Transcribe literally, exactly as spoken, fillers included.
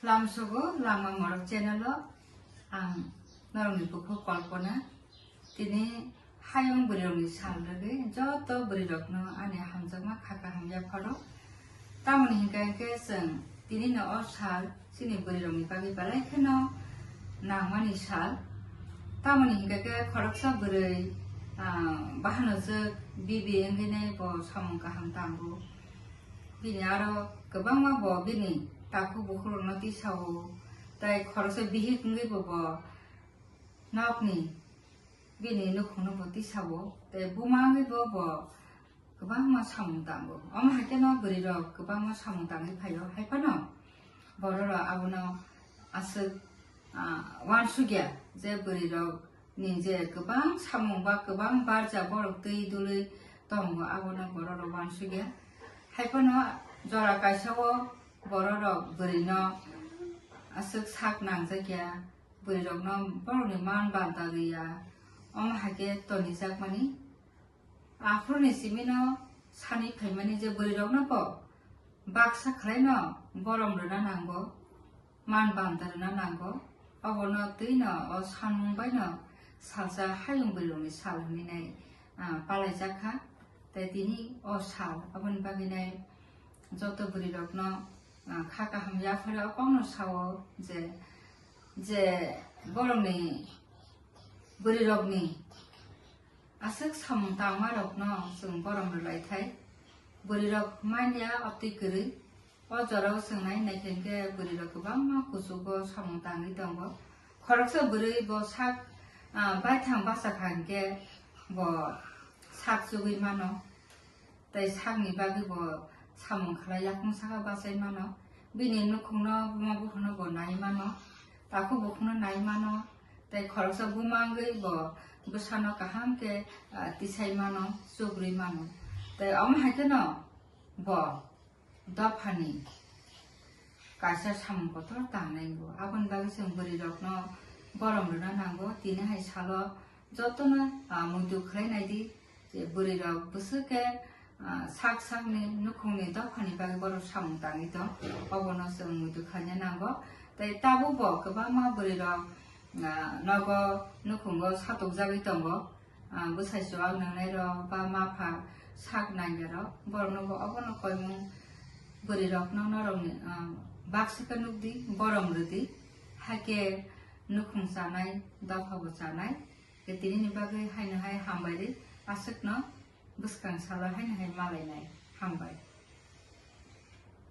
Tamsogo Langma Morok channel o ang norokni bukhuk Kalpana. Tini hayung bwrwirokni sal rwgwi joto bwrwirokno ani hamjakma kha kaham yapharo. Tamoni hinkha khe chwng tinino o sal chini bwrwirokni bagwi belai kheno nangmani sal. Tamoni hinkha khe khoroksa bwrwi, ah, bahanojwk bibi wngwi nai bo samung kaham tango. Bini aro kwbangma bo bini takhuk bukhukrokno tisao, tei khoroksa bihik wngwi bo, bo nokni bini nukhungno bo tisao, tei buma wngwi bo, bo kwbangma samung tango. Omo hai kheno bwrwirok kwbangma samung tangwi phaio, hai phano bororok abono aswk, ah, uansukya je bwrwirok ni je kwbang samung ba kwbang barja borok twi dului tongo, abono bororok uansukya. Hai phano jora kaisa o bororok bwrwino aswk sak nangjakya, bwrwirokno borokni man banta rwya, omo hai khe tonijakmani. Aphuruni simino sanwi phaimani je bwrwirokno bo baksa khwlaino borom rwna nango, man banta rwna nango. Obono twino o sanmung baino salsa hayung bwrwirokni sal hwnwi nai, ah, palaijak kha. Tei tini o sal aboni bagwi nai joto bwrwirokno, ah, kha kaham yapharo o kokno sao je, je borokni bwrwirokni aswk samung tangmarokno chwng borom rwlaithai. Bwrwirok manya obtwi kwrwi. O jorao chwng nai naikhe hinkhe bwrwirok kwbangma kuchugo samung tangwi tongo. Khoroksa bwrwi bo sak, ah, baithang bachakha hinkhe bo sak chugwi mano. Tei sakni bagwi bo samung khlai yakung saka bachai mano. Bini nukhungno, buma buphano bo nai mano, takhuk bukhukno nai mano. Tei khoroksa buma wngwi bo bwsano kaham khe, ah, tisai mano, chugrwi mano. Tei omo hai kheno bo dophani kaisa samung kotor tangnai bo. Aboni bagwi chwng bwrwirokno borom rwna nango. Tini hai salo jotono, ah, muitu khlai nai di je bwrwirok bwswk khe, ah, sak sakni nukhungni dophani bagwi borok samung tangwi tong, obono chwng muitu khlaina nango. Tei tabuk bo kwbangma bwrwirok, ah, nogo nukhungo satokjagwi tongo. Ah, bwsai chuwak nangnairok ba mapha sak nangyarok, borokno bo obono koimung bwrwirokno norokni, ah, baksa khe nukdi, borom rwdi, hakhe nukhung chanai, dophabo chanai. Tei tinini bagwi haino hai hambai ri, aswkno bwskang salo haino hai malainai. Hambai.